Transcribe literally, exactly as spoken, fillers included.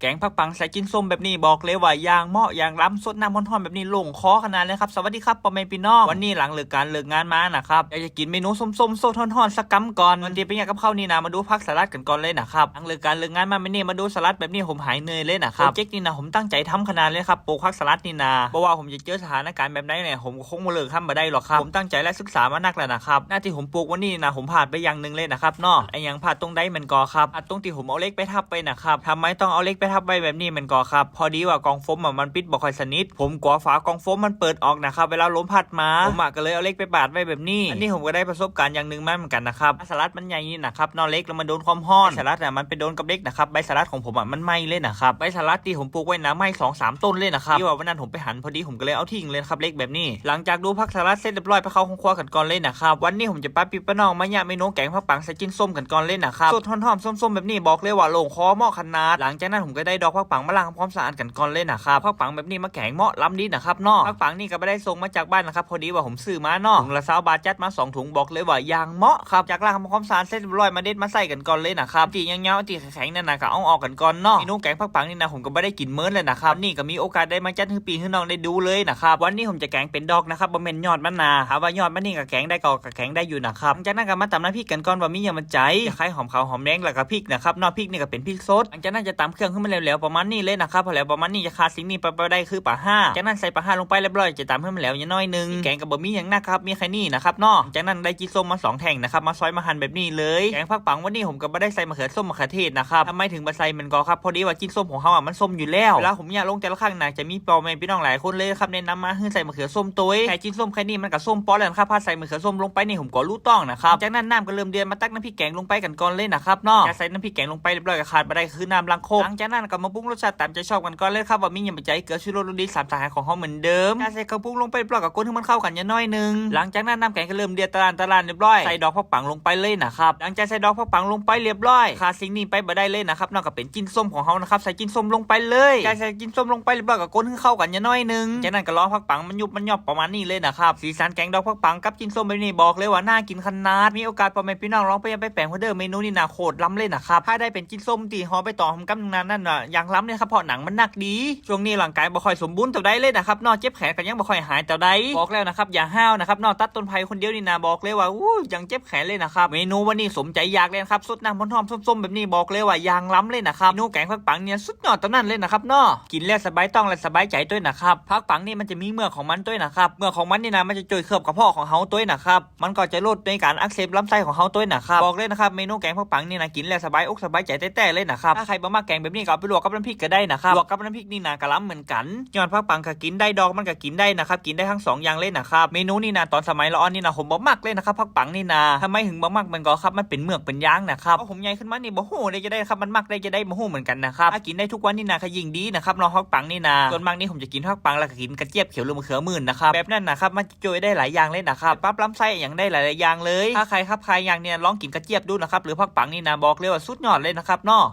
แก๋งผักปังใส่จิ๊นส้มแบบนี้บอกเลยว่าอย่างเหมาะอย่างล้ำ สดน้ำฮ้อนๆแบบนี้โล่งคอขนาดเลยครับ สวัสดีครับป้อแม่ปี้น้อง วันนี้หลังเลิกก๋านเลิกงานมานะครับ อยากจะกิ๋นเมนูส้มๆสดฮ้อนๆสักกำก่อน ก่อนตี้ไปเยียะกับข้าวนี่นา มาดูผักสลัดกั๋นก่อนเลยนะครับ หลังเลิกก๋านเลิกงานมาแบบนี้ มาดูสลัดแบบนี้ผมหายเหนื่อยเลยนะครับ โปรเจกต์นี่นาผมตั้งใจ๋ทำขนาดเลยครับ ปลูกผักสลัดนี่นา บ่ว่าผมจะเจอสถานก๋ารณ์แบบใดเนี่ย ผมก็คงบ่เลิกทำบ่ได้หรอกครับ ผมตั้งใจ๋และศึกษามานักแล้วนะครับ หน้าตี้ผมปลูกวันนี้นา ผมพลาดไปอย่างนึ่งเลยนะครับเนาะ อะหยังพลาดตรงใดแม่นก่อครับ พลาดตรงตี้ผมเอาเหล็กไปทับไว้นะครับ ทำไมต้องเอาเหล็กไปทับไว้แบบนี้แม่นก่อครับ พอดีว่ากล่องโฟมอะมันปิดบ่ค่อยสนิท ผมกั๋วฝากล่องโฟมมันเปิดออกนะครับ เวลาลมพัดมา ผมอะก็เลยเอาเหล็กไปปาดไว้แบบนี้ อันนี้ผมก็ได้ประสบก๋ารณ์อย่างนึ่งมาเหมือนกั๋นนะครับ สลัดมันใหญ่นี่นะครับเนาะ เหล็กแล้วมันโดนความฮ้อน สลัดอะมันไปโดนกับเหล็กนะครับ ใบสลัดของผมอะมันไหม้เลยนะครับ ใบสลัดตี้ผมปลูกไว้นาไหม้สองสามต้นเลยนะครับ ตี้ว่าวันนั้นผมไปหันพอดี ผมก็เลยเอาทิ้งเลยนะครับ เหล็กแบบนี้ หลังจากดูผักสลัดเสร็จเรียบร้อย ไปเข้าห้องครัวกั๋นก่อนเลยนะครับ วันนี้ผมจะปาปี้ปาน้องมาเยียะเมนูแก๋งผักปังใส่จิ๊นส้มกั๋นก่อนเลยนะครับ สดฮ้อนๆส้มๆแบบนี้บอกเลยว่าโล่งคอเหมาะขนาด หลังจากนั้นผมก็ได้ดอกผักปังมาล้างทำความสะอาดกั๋นก่อนเลยนะครับ ผักปังแบบนี้มาแก๋งเหมาะล้ำดีนะครับเนาะ ผักปังนี่ก็บ่ได้ส่งมาจากบ้านนะครับ พอดีว่าผมซื้อมาเนาะ ถุงละซาวบาท จัดมาสองถุง บอกเลยว่าอย่างเหมาะครับ จากล้างทำความสะอาดเสร็จเรียบร้อย มาเด็ดมาใส่กั๋นก่อนเลยนะครับ ตี้ยาวๆตี้แข็งๆนั่นนา ก็เอาออกกั๋นก่อนเนาะ เมนูแก๋งผักปังนี่นา ผมก็บ่ได้กิ๋นเมินเลยนะครับ นี่ก็มีโอกาสได้มาจัดหื้อปี้หื้อน้องได้ดูเลยนะครับ วันนี้ผมจะแก๋งเป๋นดอกนะครับ บ่แม่นยอดมันนา ถ้าว่ายอดมันนี่ก็แก๋งได้ ก็ ก็แก๋งได้อยู่นะครับ หลังจากนั้นก็มาต๋ำน้ำพริกกั๋นก่อนว่ามีหยังบ้าง จะใค่หอมขาวหอมแดงแล้วก็พริกนะครับเนาะ พริกนี่ก็เป๋นพริกสด หลังจากนั้นจะต๋ำเครื่องหื้อมันแหลวๆประมาณนี้เลยนะครับ พอแหลวประมาณนี้จะขาดสิ่งนี้ไปบ่ได้คือป๋าฮ้า จากนั้นใส่ป๋าฮ้าลงไปเรียบร้อย จะต๋ำหื้อมันแหลวอย่างน้อยนึ่ง แก๋งก็บ่มีหยังนักครับ มีแค่นี้นะครับเนาะ จากนั้นได้จิ๊นส้มมาสองแท่งนะครับ มาซอยมาหั่นแบบนี้เลย แก๋งผักปังวันนี้ผมก็บ่ได้ใส่มะเขือส้มมะเขือเทศนะครับ ทำไมถึงบ่ใส่แม่นก่อครับ พอดีว่าจิ๊นส้มของเฮาอะมันส้มอยู่แล้ว เวลาผมเยียะลงแต่ละครั้งนา จะมีป้อแม่ปี้น้องหลายคนเลยครับ แนะนำมาหื้อใส่มะเขือส้มตวย แค่จิ๊นส้มแค่นี้มันก็ส้มปอแล้วนะครับ ถ้าใส่มะเขือส้มลงไปนี่ผมก็ฮู้ต้องนะครับ จากนั้นน้ำก็เริ่มเดือด มาตักน้ำพริกแก๋งลงไปกั๋นก่อนเลยนะครับเนาะ จะใส่น้ำพริกแก๋งลงไปเรียบร้อยก็ขาดบ่ได้คือน้ำล้างครก หลังจากนั้นก็มาปรุงรสชาติต๋ามใจ๋ชอบกั๋นก่อนเลยครับ ว่ามีหยังบ้าง เกลือ ชูรส รสดี สามสหายของเฮาเหมือนเดิม จะใส่เครื่องปรุงลงไปเรียบร้อยก็คนหื้อมันเข้ากั๋นอย่างน้อยนึ่ง หลังจากนั้นน้ำแก๋งก็เริ่มเดือดตะล่านตะล่านเรียบร้อย ใส่ดอกผักปังลงไปเลยนะครับ หลังจากใส่ดอกผักปังลงไปเรียบร้อย ขาดสิ่งนี้ไปบ่ได้เลยนะครับเนาะ ก็เป๋นจิ๊นส้มของเฮานะครับ ใส่จิ๊นส้มลงไปเลย จะใส่จิ๊นส้มลงไปเรียบร้อยก็คนหื้อเข้ากั๋นอย่างน้อยนึ่ง จากนั้นก็รอผักปังมันยุบมันยอบประมาณนี้เลยนะครับ สีสันแก๋งดอกผักปังกับจิ๊นส้มแบบนี้บอกเลยว่าน่ากิ๋นขนาด มีโอกาสป้อแม่ปี้น้องลองไปเยียะไปแป๋งเด้อ เมนูนี่นาโคตรล้ำเลยนะครับ ถ้าได้เป๋นจิ๊นส้มตี้ห่อใบต๋องหอมกำนึ่งนา นั่นน่ะอย่างล้ำเลยครับ เพราะหนังมันนักดี ช่วงนี้ร่างก๋ายบ่ค่อยสมบูรณ์เต้าใดเลยนะครับเนาะ เจ็บแขนก็ยังบ่ค่อยหายเต้าใด บอกแล้วนะครับ อย่าห้าวนะครับเนาะ ตัดต้นไผ่คนเดียวนี่นา บอกเลยว่าอู้ ยังเจ็บแขนเลยนะครับ เมนูวันนี้สมใจ๋อยากเลยนะครับ สดน้ำฮ้อนๆส้มๆแบบนี้บอกเลยว่าอย่างล้ำเลยนะครับ เมนูแก๋งผักปังเนี่ยสุดยอดเต้านั้นเลยนะครับเนาะ กิ๋นแล้วสบายต๊องและสบายใจ๋ตวยนะครับ ผักปังนี่มันจะมีเมือกของมันตวยนะครับ เมือกของมันนี่นา มันจะจ้วยเคลือบกระเพาะของเฮาตวยนะครับ มันก็จะลดในก๋านอักเสบลำไส้ของเฮาตวยนะครับ บอกเลยนะครับ เมนูแก๋งผักปังนี่นา กิ๋นแล้วสบายอกสบายใจ๋แต๊ๆเลยนะครับ ถ้าใผบ่มักแก๋งแบบนี้ก็เอาไปลวกกับน้ำพริกก็ได้นะครับ ลวกกับน้ำพริกนี่นาก็ล้ำเหมือนกั๋น ยอดผักปังก็กิ๋นได้ ดอกมันก็กิ๋นได้นะครับ กิ๋นได้ทั้งสองอย่างเลยนะครับ เมนูนี่นา ต๋อนสมัยละอ่อนนี่นา ผมบ่มักเลยนะครับ ผักปังนี่นา ทำไมถึงบ่มักแม่นก่อครับ มันเป๋นเมือกเป๋นยางนะครับ พอผมใหญ่ขึ้นมานี่บ่ฮู้ได้จาใดครับ มันมักได้จาใดบ่ฮู้เหมือนกั๋นนะครับ ถ้ากิ๋นได้ทุกวันนี่นา ก็ยิ่งดีนะครับเนาะ ผักปังนี่นา ส่วนมากนี่ผมจะกิ๋นผักปังแล้วก็กิ๋นกระเจี๊ยบเขียวหรือกระเขือมื่นนะครับ แบบนั้นนะครับ มันจะจ้วยได้หลายอย่างเลยนะครับ ปรับลำไส้อะหยังได้หลายๆอย่างเลย ถ้าใผคับคายอย่างเนี่ย ลองกิ๋นกระเจี๊ยบดูนะครับ หรือผักปังนี่นา บอกเลยว่าสุดยอดเลยนะครับเนาะ